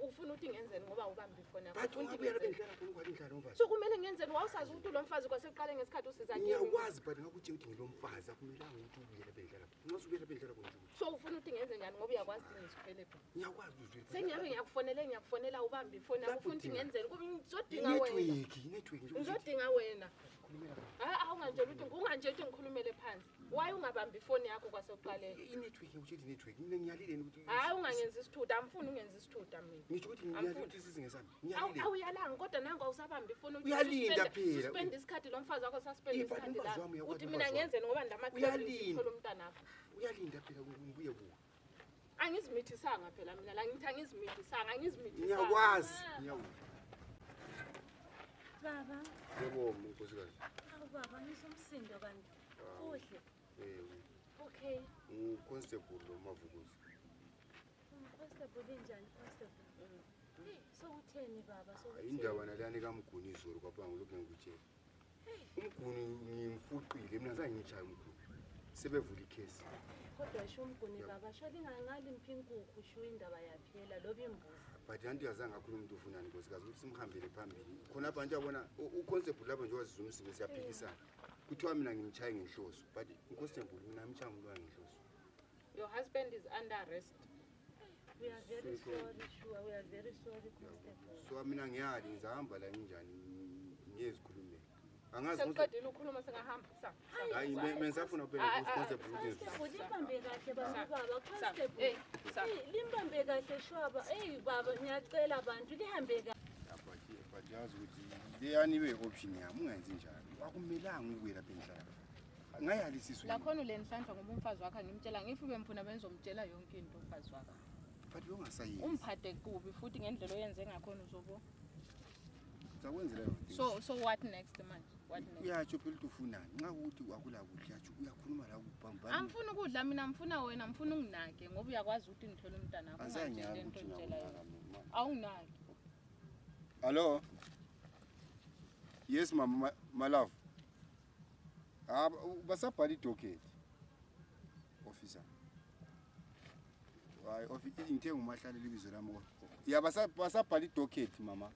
ufuna ukuthi ngenzeni ngoba ubambe ifoni yakho bathi ungabuyela bendlala khona kwalindlala umfazi so kumele ngenzeni wawusazi ukuthi lo mfazi kwaseqale ngesikhathi usiza ngiyakwazi but ngakutshela ukuthi ngilomfazi akumelanga ukuthi ubuyele bendlala nxa ubuyela bendlala khona so ufuna ukuthi ngenze njani ngoba uyakwazi ukuthi ngisiphele pha ngiyakwazi uzwe sengiyabe ngiyakufonela ubambe ifoni yakho ufuna ukuthi ngenzeni kube ngizodinga wena ngizodinga wena awunganjela ukuthi ngikhulumele phansi why ungabambi ifoni yakho kwaseqaleni inetwork uthi network mina ngiyalile ukuthi hayi ungangenza isithutha amfuni ungenza isithutha mina ngisho ukuthi ngiyalile ukuthi sizingesami ngiyalile awuyalanga kodwa nangu awusabambi ifoni uyalinda phela suspend isikhathi lo mfazi wakho suspend isikhathi la uthi mina ngenzeni ngoba ndamatheli ngithola umntana wakho uyalinda phela ngibuye kuwe angizimithisa phela mina la ngithi angizimithisa ngiyakwazi Baba. Yebo nkosikazi. Baba ngisomsindo kanti. Kuhle. Okay. Constable lo Mavukuzi. Constable njani constable? Sokutheni baba sokutheni? Indaba nalani kaMguni izolo kwapha ngilokho ngikutshela. Umguni ngimfuqile mina zange ngichaya umguni. Sebevula ikhesi. Kodwa isho umguni baba shali ngangali mphinkukhu sho indaba yaphela lobi imbuzi. But anti yazange akhuluma umuntu ufunani nkosikazi ukuthi simhambele phambili. Khona apha nje yabona uconstable lapha nje wazizwa umsibe siyaphikisana. Kuthiwa mina ngimchaye ngenhloso but uconstable mina ngimchaya ngolwa ngenhloso. Your husband is under arrest. We are very sorry, sure. We are very sorry, Constable. So mina ngiyali ngizahamba la njani ngiyezikhulumela. Angazi ukuthi sekuqedile ukukhuluma sengahamba sa. Hayi mensafuna uphela uconstable ukuthi. Ulimbambe kahle baba Constable. Limbambe kahle shwaba. Baba ngiyacela abantu lihambe kahle. But yazi ukuthi leyani be option yami ungenzi njalo. Akumelanga ukuye lapha endlala. Ngayalisiswe. La khona ulenhlanhla ngoba umfazi wakhe ngimtshela ngifike mfuna benzomtshela yonke into umfazi wakhe. But yongasayenzi. Umphathe kubi futhi ngendlela oyenze ngakhona uzobo. Zakwenzela yonke. So what next manje? What next? Uyatsho phela ufunani. Nxa ukuthi akula kudla yatsho uyakhuluma la kubhambana. Amfuna ukudla mina mfuna wena mfuna unginake ngoba uyakwazi ukuthi ngithole umntana wakho manje lento ntshela yona. Awunginaki. Hello. Yes my love. Basabhala idocket. Officer. Hayi officer ngithe ngumahlale libizo lami kodwa. Ya basabhala idocket mama.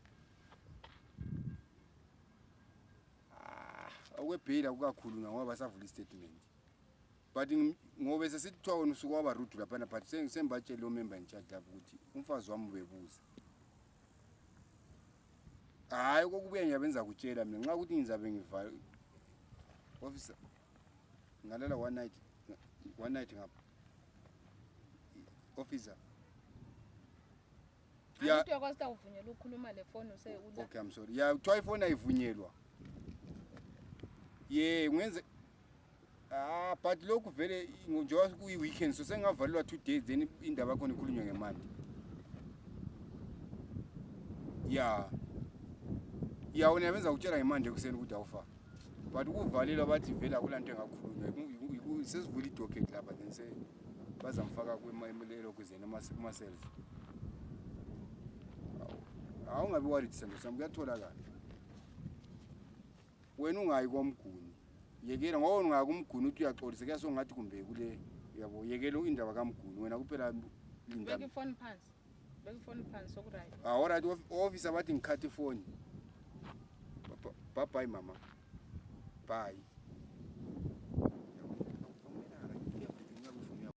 Awebhela kukakhulu ngoba basavula istatement. But ngobe sesithiwa wona usuku waba rude lapha but sengisembatshela lo member in charge lapho ukuthi umfazi wami ubebuza. Hayi kokubuye ngiyabenza kutshela mina nxa ukuthi ngizabe ngivala officer ngalela one night ngapha officer ya uthi yakwazi ukuvunyelwa ukukhuluma le phone use ula. Okay I'm sorry ya uthiwa iphone ayivunyelwa ngenze but lokhu vele njengoba kuyi weekend so sengavalelwa 2 days then indaba khona ikhulunywe ngemandi wona yabenza ukutshela ngemandi ekuseni ukuthi awufa but ukuvalelwa bathi vele akulanto engakhulunywa sesivula idocket lapha then bazamfaka kwemelelo kuzena ama cells awungabi worried sando sami kuyatholakala wena ungayi komguni yekela ngoba ungaya kumguni uthi uyaxolisa kuyasongathi kumbe kule yabo yekela indaba kaMguni wena kuphela linda beka phone phansi okuright alright officer bathi ngikhathe phone bye mama bye